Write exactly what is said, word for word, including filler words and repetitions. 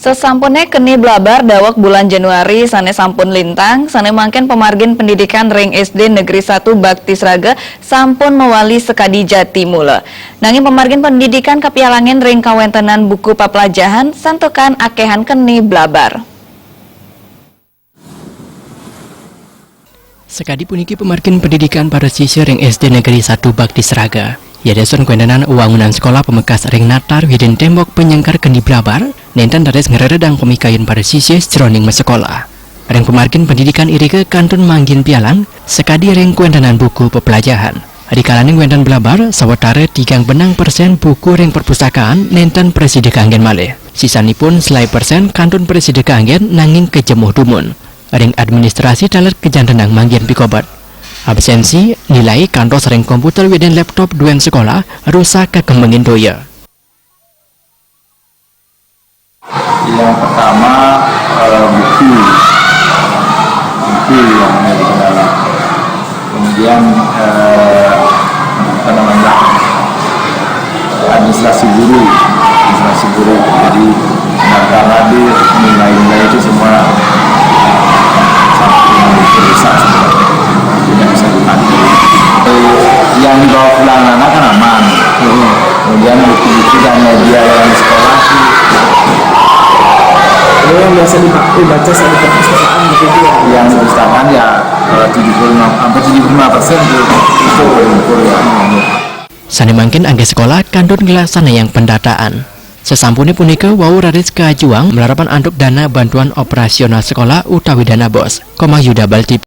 Sasampune keni blabar daweg bulan Januari sane sampun lintang, sane mangkin pamargin pendidikan ring S D Negeri satu Bakti Sraga sampun mawali sakadi jati mula. Nanging pamargin pendidikan kapialangin ring kawentenan buku paplajahan santukan akehan keni blabar. Sakadi puniki pamargin pendidikan para sisya ring S D Negeri satu Bakti Sraga. Yayasan kawentenan wangunan sekolah pamekas ring natar widin tembok penyengkar keni blabar, nenten raris ngreredang pamikayun para sisya sajeroning masekolah. Ring pamargin pendidikan irika kantun manggihin pialang, sakadi ring kawentenan buku peplajahan. Rikalaning wenten blabar, sawatara tigang benang persen buku ring perpustakaan nenten prasida kanggen malih. Sisanipun selae persen kantun prasida kanggen nanging kajemuh dumun. Ring administrasi taler kajantenang manggihin pikobet. Absensi, nilai kantos ring komputer widin laptop duen sekolah rusak kakemengin toya. Yang pertama, eh, buku. Buku yang ada di kendala. Kemudian, eh, apa namanya, administrasi guru. Administrasi guru. Jadi, daftar hadir, nilai-nilai itu semua rusak semua. Tidak bisa dipakai. Yang dibawa pulang anak kan aman. Kemudian buku-buku dan media yang di sekolah sih, oh, yang biasa dipakai baca saat di perpustakaan begitu ya? Yang di perpustakaan ya, eh, tujuh puluh lima, hampir tujuh puluh lima persen tuh. Itu ukur ya. Sane mangkin anggih sekolah kantun nglaksanayang pendataan. Sasampune punika wau raris kajuang malarapan antuk dana bantuan operasional sekolah utawi dana bos. Komang Yuda Balti.